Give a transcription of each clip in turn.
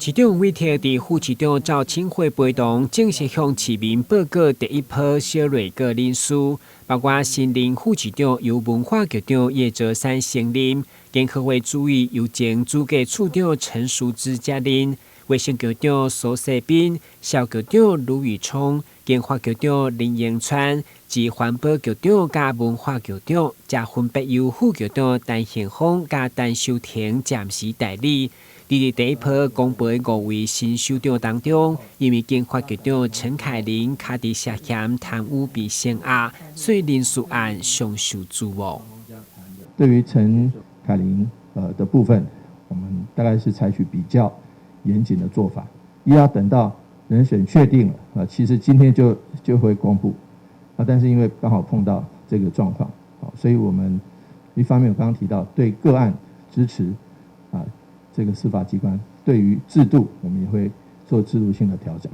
市長委託佇副市長趙清慧陪同，正式向市民報告第一波小內閣人事，包括新任副市長由文化局長葉哲山承任，健康會主委由前主計處長陳淑芝接任，衛生局長蘇世斌、社局長盧宇聰、經發局長林榮川及環保局長佮文化局長，則分別由副局長陳幸峰佮陳修婷暫時代理。佇第一波公布的五位新首長當中，因為經發局長陳凱琳卡佇涉嫌貪污被聲押，所以人事案上受矚目。對於陳凱琳的部分，我們大概是採取比較嚴謹的做法，要等到人選確定了啊，其實今天就會公布啊，但是因為剛好碰到這個狀況，所以我們一方面我剛剛提到對個案支持啊。這個司法機關對於制度，我們也會做制度性的調整。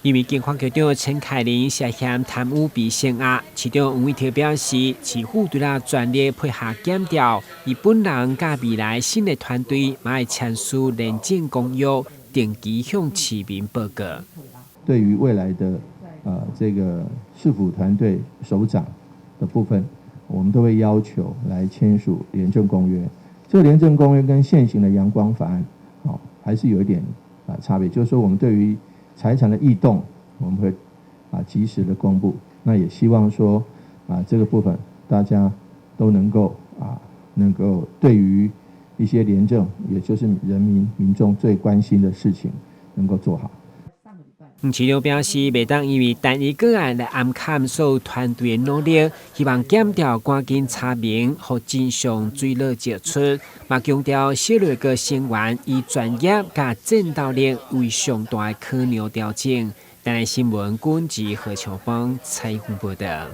因為經發局長陳凱琳涉嫌貪污被聲押，市長黃偉哲表示，市府除了全力配合檢調，伊本人佮未來新的團隊，嘛會簽署廉政公約，定期向市民報告。對於未來的這個市府團隊首長的部分，我們都會要求來簽署廉政公約。這個廉政公約跟現行的陽光法案，好，還是有一點差別。就是說，我們對於財產的異動，我們會及時的公布。那也希望說這個部分大家都能夠對於一些廉政，也就是人民民眾最關心的事情，能夠做好。黃市長表示，袂當因為單一個案來暗崁所有團隊的努力，希望檢調趕緊查明，予真相水落石出。嘛強調小內閣成員以專業佮戰鬥力為上大的考量調整。台視新聞，軍籍何秋芳採訪報道。